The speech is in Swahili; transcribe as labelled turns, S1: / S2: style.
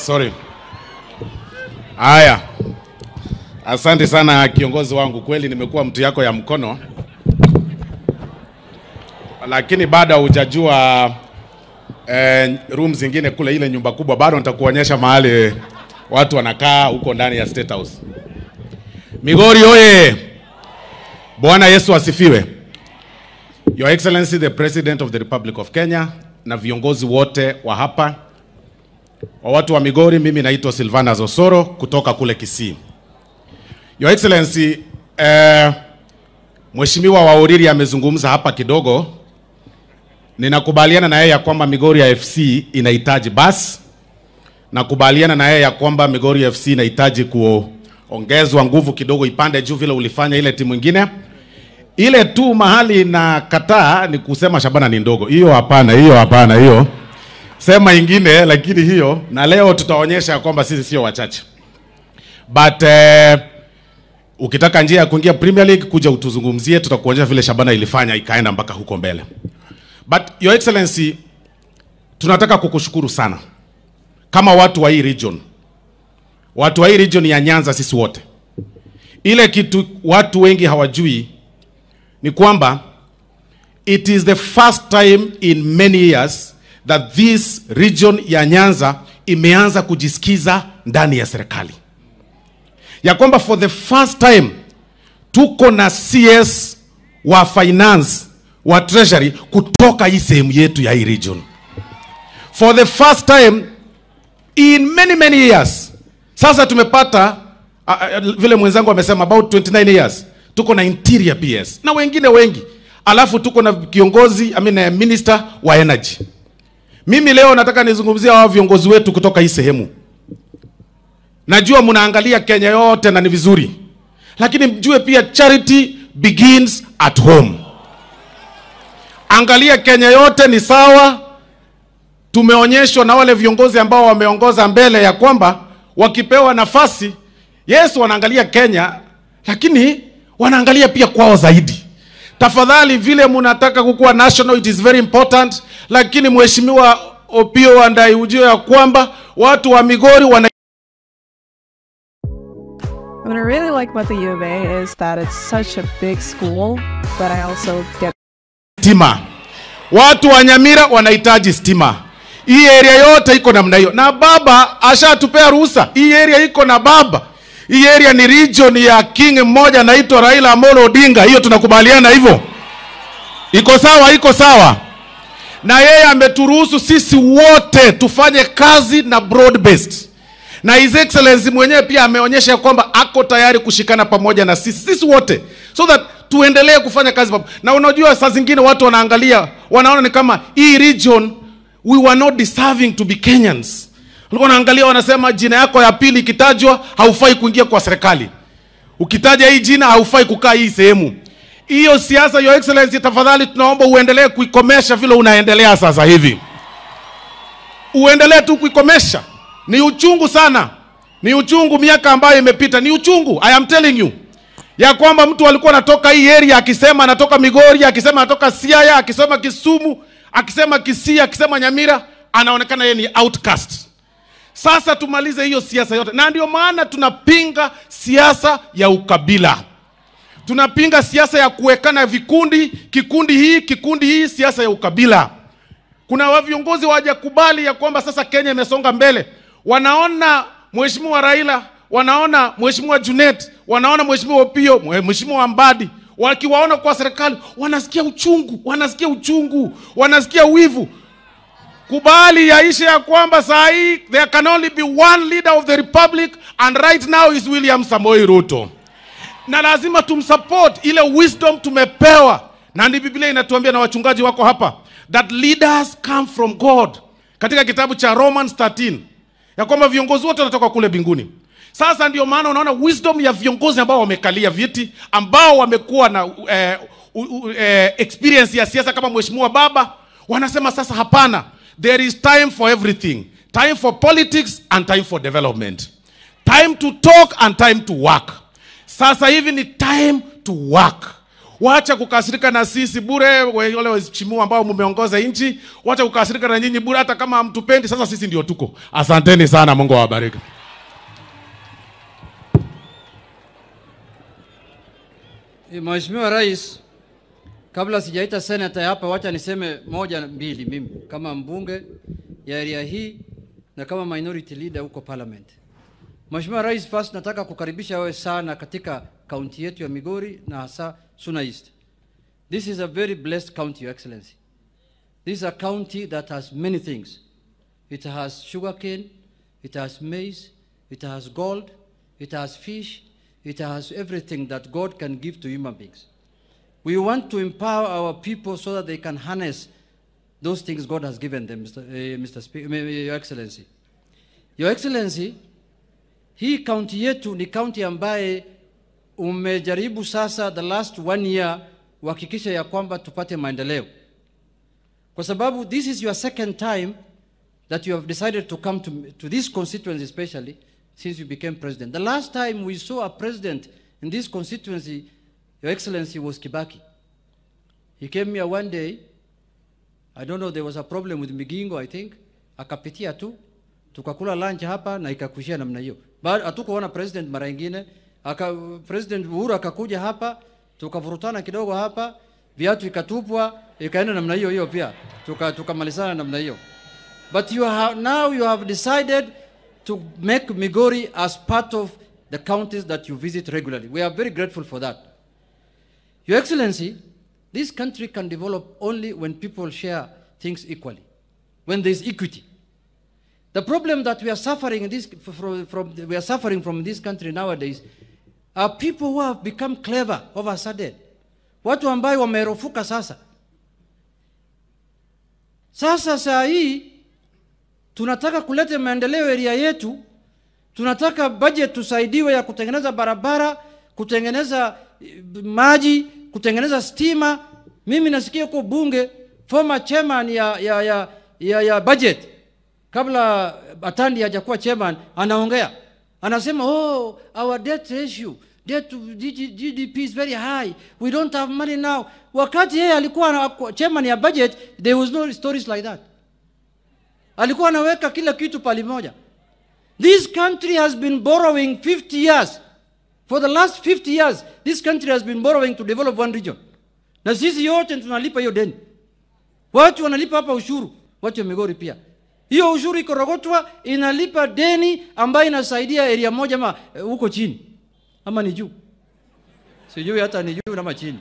S1: Sorry. Haya. Asante sana kiongozi wangu, kweli nimekuwa mtu yako ya mkono. Lakini bado hujajua room zingine kule, ile nyumba kubwa bado nitakuonyesha mahali watu wanakaa huko ndani ya State House. Migori oye! Bwana Yesu asifiwe. Your Excellency the President of the Republic of Kenya na viongozi wote wa hapa, wa watu wa Migori, mimi naitwa Silvana Zosoro kutoka kule Kisii. Your Excellency, Mheshimiwa Wauriri amezungumza hapa kidogo. Ninakubaliana na yeye ya kwamba Migori ya FC inahitaji bus. Nakubaliana na yeye ya kwamba Migori FC inahitaji kuongezwa nguvu kidogo, ipande juu vile ulifanya ile timu nyingine. Ile tu mahali na kataa ni kusema Shabana ni ndogo. Hiyo hapana, hiyo hapana, hiyo. Sema ingine lakini hiyo, na leo tutaonyesha kwamba sisi sio wachache. But ukitaka njia ya kuingia Premier League kuja utuzungumzie, tutakuonyesha vile Shabana ilifanya ikaenda mpaka huko mbele. But Your Excellency, tunataka kukushukuru sana kama watu wa hii region. Watu wa hii region ya Nyanza sisi wote. Ile kitu watu wengi hawajui ni kwamba it is the first time in many years that this region ya Nyanza imeanza kujisikiza ndani ya serikali. Ya kwamba for the first time tuko na CS wa finance wa treasury kutoka hii sehemu yetu ya hii region. For the first time in many many years. Sasa tumepata vile mwenzangu amesema about 29 years. Tuko na interior PS na wengine wengi. Alafu tuko na kiongozi, minister wa energy. Mimi leo nataka nizungumzie hao viongozi wetu kutoka hii sehemu. Najua mnaangalia Kenya yote na ni vizuri. Lakini mjue pia charity begins at home. Angalia Kenya yote ni sawa. Tumeonyeshwa na wale viongozi ambao wameongoza mbele ya kwamba wakipewa nafasi, yes wanaangalia Kenya, lakini wanaangalia pia kwao zaidi. Tafadhali vile mnataka kukua national, it is very important, lakini Mheshimiwa Opiyo Wandayi ujue ya kwamba watu wa Migori wana.
S2: What I really like about the U of A is that it's such a big school, but I also get
S1: stima. Watu wa Nyamira wanahitaji stima. Hii area yote iko namna hiyo. Na baba ashatupea ruhusa. Hii area iko na baba. Hii area ni region ya king mmoja anaitwa Raila Amolo Odinga. Hiyo tunakubaliana hivyo. Iko sawa, iko sawa. Na yeye ameturuhusu sisi wote tufanye kazi na broad based. Na His Excellency mwenyewe pia ameonyesha kwamba ako tayari kushikana pamoja na sisi wote, so that tuendelee kufanya kazi pamoja. Na unajua saa zingine watu wanaangalia, wanaona ni kama hii region we were not deserving to be Kenyans. Walikuwa wanaangalia wanasema jina yako ya pili ikitajwa haufai kuingia kwa serikali. Ukitaja hii jina haufai kukaa hii sehemu. Hiyo siasa, Your Excellency, tafadhali tunaomba uendelee kuikomesha vile unaendelea sasa hivi. Uendelee tu kuikomesha. Ni uchungu sana. Ni uchungu miaka ambayo imepita. Ni uchungu, I am telling you. Ya kwamba mtu alikuwa anatoka hii area akisema anatoka Migori, akisema anatoka Siaya, akisema Kisumu, akisema Kisii, akisema Nyamira, anaonekana yeye ni outcast. Sasa tumalize hiyo siasa yote. Na ndio maana tunapinga siasa ya ukabila. Tunapinga siasa ya kuwekana vikundi, kikundi hii, siasa ya ukabila. Kuna viongozi hawajakubali ya kwamba sasa Kenya imesonga mbele. Wanaona Mheshimiwa Raila, wanaona Mheshimiwa Junet, wanaona Mheshimiwa Opiyo, Mheshimiwa Mbadi, wakiwaona kwa serikali wanasikia uchungu, wanasikia uchungu, wanasikia wivu. Kubali yaishe ya kwamba saa hii there can only be one leader of the republic and right now is William Samoei Ruto. Na lazima tumsupport ile wisdom tumepewa. Na ndi Biblia inatuambia na wachungaji wako hapa that leaders come from God. Katika kitabu cha Romans 13 ya kwamba viongozi wote wanatoka kule mbinguni. Sasa ndio maana unaona wisdom ya viongozi ambao wamekalia viti, ambao wamekuwa na experience ya siasa kama Mheshimiwa Baba, wanasema sasa hapana, there is time for everything. Time for politics and time for development. Time to talk and time to work. Sasa hivi ni time to work. Wacha kukasirika na sisi bure, wale waheshimiwa ambao mmeongoza nchi, wacha kukasirika na nyinyi bure, hata kama hamtupendi. Sasa sisi ndio tuko. Asanteni sana, Mungu awabariki.
S3: Mheshimiwa Rais, kabla sijaita senator hapa, wacha niseme moja mbili mimi kama mbunge ya area hii na kama minority leader huko parliament. Mheshimiwa Rais, first nataka kukaribisha wewe sana katika kaunti yetu ya Migori na hasa Suna East. This is a very blessed county, Your Excellency. This is a county that has many things. It has sugarcane, it has maize, it has gold, it has fish, it has everything that God can give to human beings. We want to empower our people so that they can harness those things God has given them, Mr. Speaker, Your Excellency. Your Excellency, hii county yetu ni county ambaye umejaribu sasa the last 1 year kuhakikisha ya kwamba tupate maendeleo. Kwa sababu this is your second time that you have decided to come to this constituency, especially since you became president. The last time we saw a president in this constituency, Your Excellency, was Kibaki. He came here one day. I don't know, there was a problem with Migingo, I think. Akapitia tu, tukakula lunch hapa na ikakushia namna hiyo. But hatukuona president mara nyingine. President Uhuru akakuja hapa, tukavurutana kidogo hapa, viatu ikatupwa, ikaenda namna hiyo hiyo pia. Tukamalizana namna hiyo. But now you have decided to make Migori as part of the counties that you visit regularly. We are very grateful for that. Your Excellency, this country can develop only when people share things equally, when there is equity. The problem that we are suffering in this, we are suffering from this country nowadays are people who have become clever over a sudden. Watu ambayo wamerofuka sasa. Sasa saa hii tunataka kuleta maendeleo area yetu, tunataka budget tusaidiwe ya kutengeneza barabara, kutengeneza maji, kutengeneza stima. Mimi nasikia huko bunge former chairman ya budget, kabla Atandi hajakuwa chairman, anaongea. Anasema, oh, our debt ratio, debt to GDP is very high. We don't have money now. Wakati yeye alikuwa chairman ya budget, there was no stories like that. Alikuwa anaweka kila kitu pali moja. This country has been borrowing 50 years. For the last 50 years, this country has been borrowing to develop one region. Na sisi yote tunalipa hiyo deni. Watu wanalipa hapa ushuru, watu wa Migori pia. Hiyo ushuru ikorogotwa inalipa deni ambayo inasaidia area moja ama huko chini. Ama ni juu. Sijui hata ni juu ama chini.